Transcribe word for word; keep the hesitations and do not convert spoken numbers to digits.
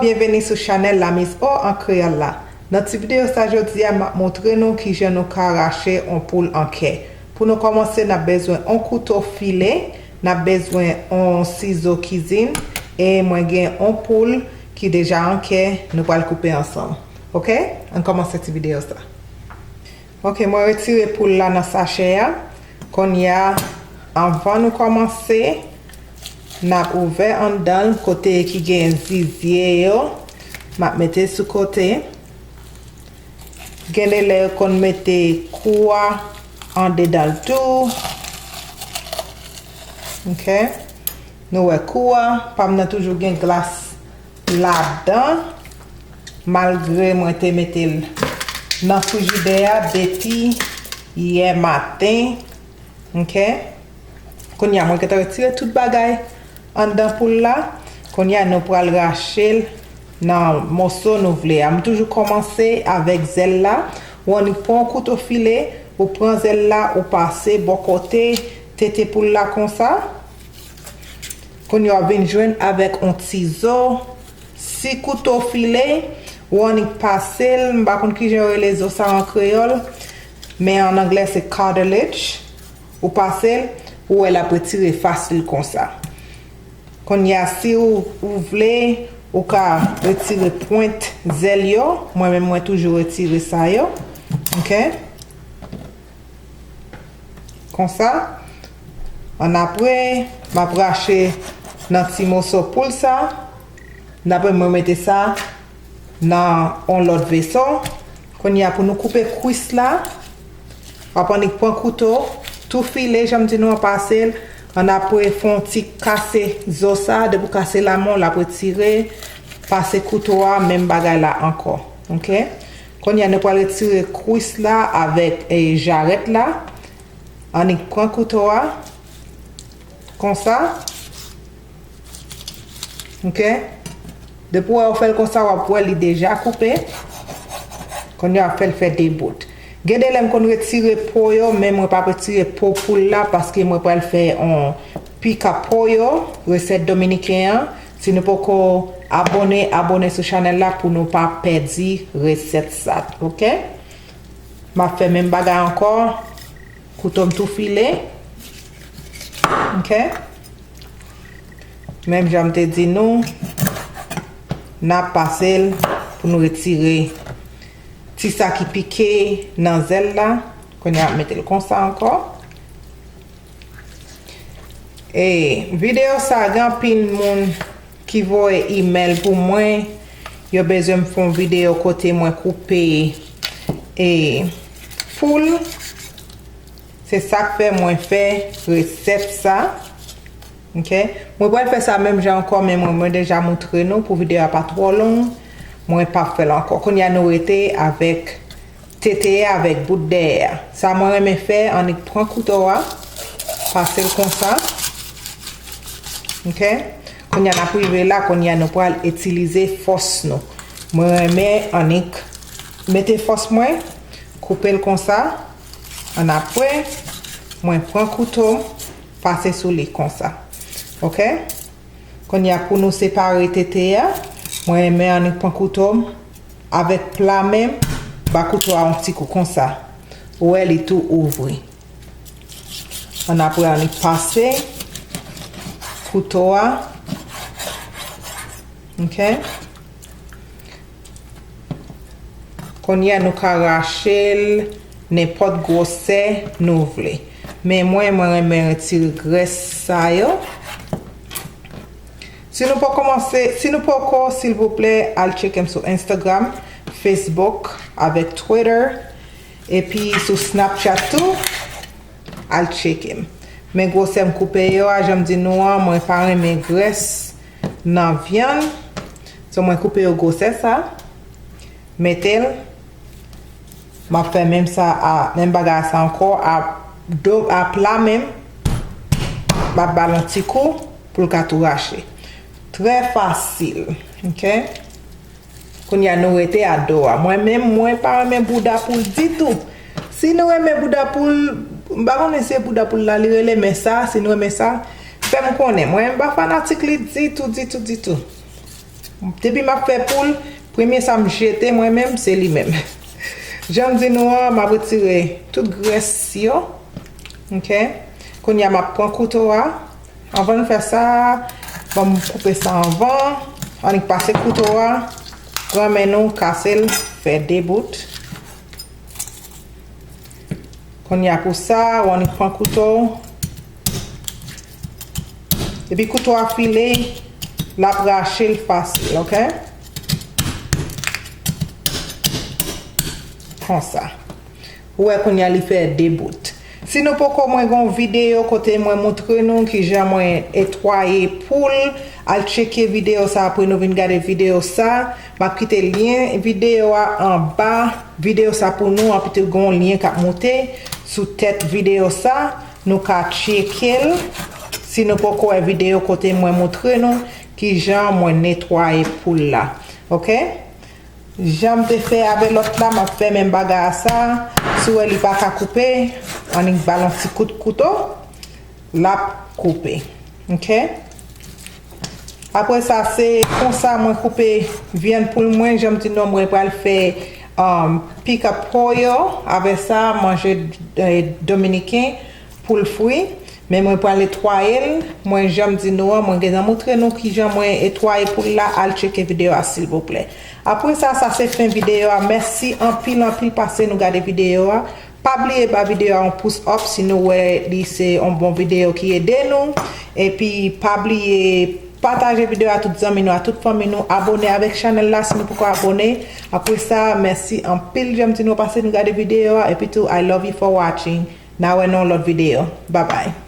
Byenveni sou chanèl La Mise Au an kreyòl la. Nan ti videyo sa jodi a, m ap montre nou kijan nou ka rache on poul an kè. Pou nou kòmanse, n ap bezwen on kouto file, n ap bezwen on sizo kizin, e mwen gen on poul ki deja an kè, nou pral koupe ansanm. Oke? Ann kòmanse ti videyo sa. Oke, mwen retire poul la nan sachè a. Kounye a, anvan nou kòmanse, n ap ouvè anndan l kote ki gen zizye yo. M ap mete sou kote. Gen de lè yo konn mete kou a andedan l tou. Oke. Nou wè kou a, pa m nan toujou gen glas ladan, malgre mwen te mete l nan frijidè a depi yè maten. Oke. Kounye a, mwen gentan retire tout bagay anndan poul la. Kounye a, nou pral rache l nan moso nou vle a. M toujou kòmanse avèk zèl la. Ou annik pran yon kouto file, ou pran zèl la, ou pase bò kote tete poul la konsa. Kounye a, w ap vin jwenn avèk yon ti zo. Si kouto file, ou annik pase l, m pa konn kijan yo rele zo sa an kreyòl, men an anglè se cartilage. Ou pase l, ou wè l ap retire fasil konsa. Kounye a, si ou, ou vle, ou ka retire pwent zèl yo. Mwen menm, mwen toujou retire sa yo. Oke? Konsa. Annapre, m ap rache nan ti moso poul sa. Annapre, mwen mete sa nan yon lòt veso. Kounye a, pou nou koupe kwis la, w ap annik pran kouto, tou file, jan m di nou an, pase l. Annapre, fè yon ti kase zo sa, depi w kase l amon, l ap retire, pase kouto a, menm bagay la ankò. Oke? Kounye a, nou pral retire kwis la avèk, e, jarèt la. Annik pran kouto a. Konsa. Oke? Depi w wè ou fè l konsa, w ap wè li deja koupe. Kounye a, w ap fè l fè de bout. Gen de lè m konn retire po yo, men mwen p ap retire po poul la paske mwen pral fè yon pica pollo, resèt dominiken an. Si nou poko abòne, abòne sou chanèl la pou nou pa pèdi resèt sa, oke? M ap fè menm bagay ankò. Kouto m tou file. Oke? Menm jan m te di nou, n ap pase l pou nou retire ti sa ki pike nan zèl la. Kounye a, m ap mete l konsa ankò. E videyo sa, gen anpil moun ki voye imèl pou mwen. Yo bezwen m fè yon videyo kote mwen koupe, e, poul. Se sa k fè mwen fè resèt sa. Oke? Mwen pral fè sa menm jan ankò, men mwen, mwen deja montre nou pou videyo a pa twò long. Mwen p ap fè l ankò. Kounye a, nou rete avèk tete a avèk bout dèyè a. Sa mwen renmen fè, annik pran kouto a, pase l konsa. Oke? Kounye a n ap rive la, kounye a nou pral itilize fòs nou. Mwen renmen annik mete fòs mwen, koupe l konsa. Annapre, mwen pran kouto m, pase sou li konsa. Oke? Kounye a pou nou separe tete a, mwen renmen annik pran kouto m avèk pla men m, ba kouto a yon ti kou konsa. Ou wè li tou ouvri. Annapre annik pase kouto a. Oke? Kounye a nou ka rache l nenpòt gwosè nou vle. Men mwen, mwen renmen retire grès sa yo. Si nou poko kòmanse, si nou poko, silvouplè, al tcheke m sou Instagram, Facebook, avèk Twitter, epi sou Snapchat tou. Al tcheke m. Men gwosè m koupe yo a, jan m di nou an, mwen pa renmen grès nan vyann. So, mwen koupe yo gwosè sa. Mete l. M ap fè menm sa a, menm bagay sa ankò, a do, a pla men m. M ap ba l yon ti kou pou l ka tou rache. Trè fasil, oke? Kounye a nou rete a do a. Mwen menm, mwen pa renmen bouda poul ditou. Si nou renmen bouda poul, m pa konnen si se bouda poul la li rele, men sa, si nou renmen sa, fè m konnen. Mwen, m pa fanatik li ditou, ditou, ditou. Depi m ap fè poul, premye sa m jete mwen menm, se li menm. Jan m di nou an, m ap retire tout grès yo. Ok. Kounye a m ap pran kouto a. Anvan n fè sa, ban m koupe sa anvan. Annik pase kouto a. Pran men nou, kase l, fè de bout. Kounye a pou sa, ou annik pran kouto. Depi kouto a file, l ap rache l fasil, ok? Konsa. Ou wè kounye a li fè de bout. Si nou poko mwen gon videyo kote mwen moutre nou kijan mwen netwaye poul, al tcheke videyo sa apre nou vin gade videyo sa. M ap kite lyen videyo a anba videyo sa pou nou, anpi tou gon lyen k ap moute sou tèt videyo sa. Nou ka tcheke l si nou poko wè videyo kote mwen moutre nou kijan mwen netwaye poul la. Ok? Jan m te fè avè lòt la, m ap fè menm bagay a sa. Si w wè li pa ka koupe, annik ba l yon ti kout kouto, l ap koupe. Ok? Apre sa, se konsa mwen koupe vyann poul mwen. Jan m di nou, mwen pral fè um, pica pollo avè sa, manje eh, dominiken, poul fri. Men mwen pral netwaye l. Mwen, jan m di nou an, mwen gentan moutre nou kijan mwen netwaye poul la. Al tcheke videyo a, silvouplè. Apre sa, sa se fen videyo a. Mèsi anpil, anpil pase nou gade videyo a. Pa bliye ba videyo a yon pous up si nou wè li se yon bon videyo ki ede nou. Epi pa bliye pataje videyo a tout zanmi nou, a tout fanmi nou. Abone avèk chanèl la si nou poko abone. Apre sa, mèsi anpil, jan m di nou, pase nou gade videyo a. Epi tou, I love you for watching. N a wè nan yon lòt videyo. Babay.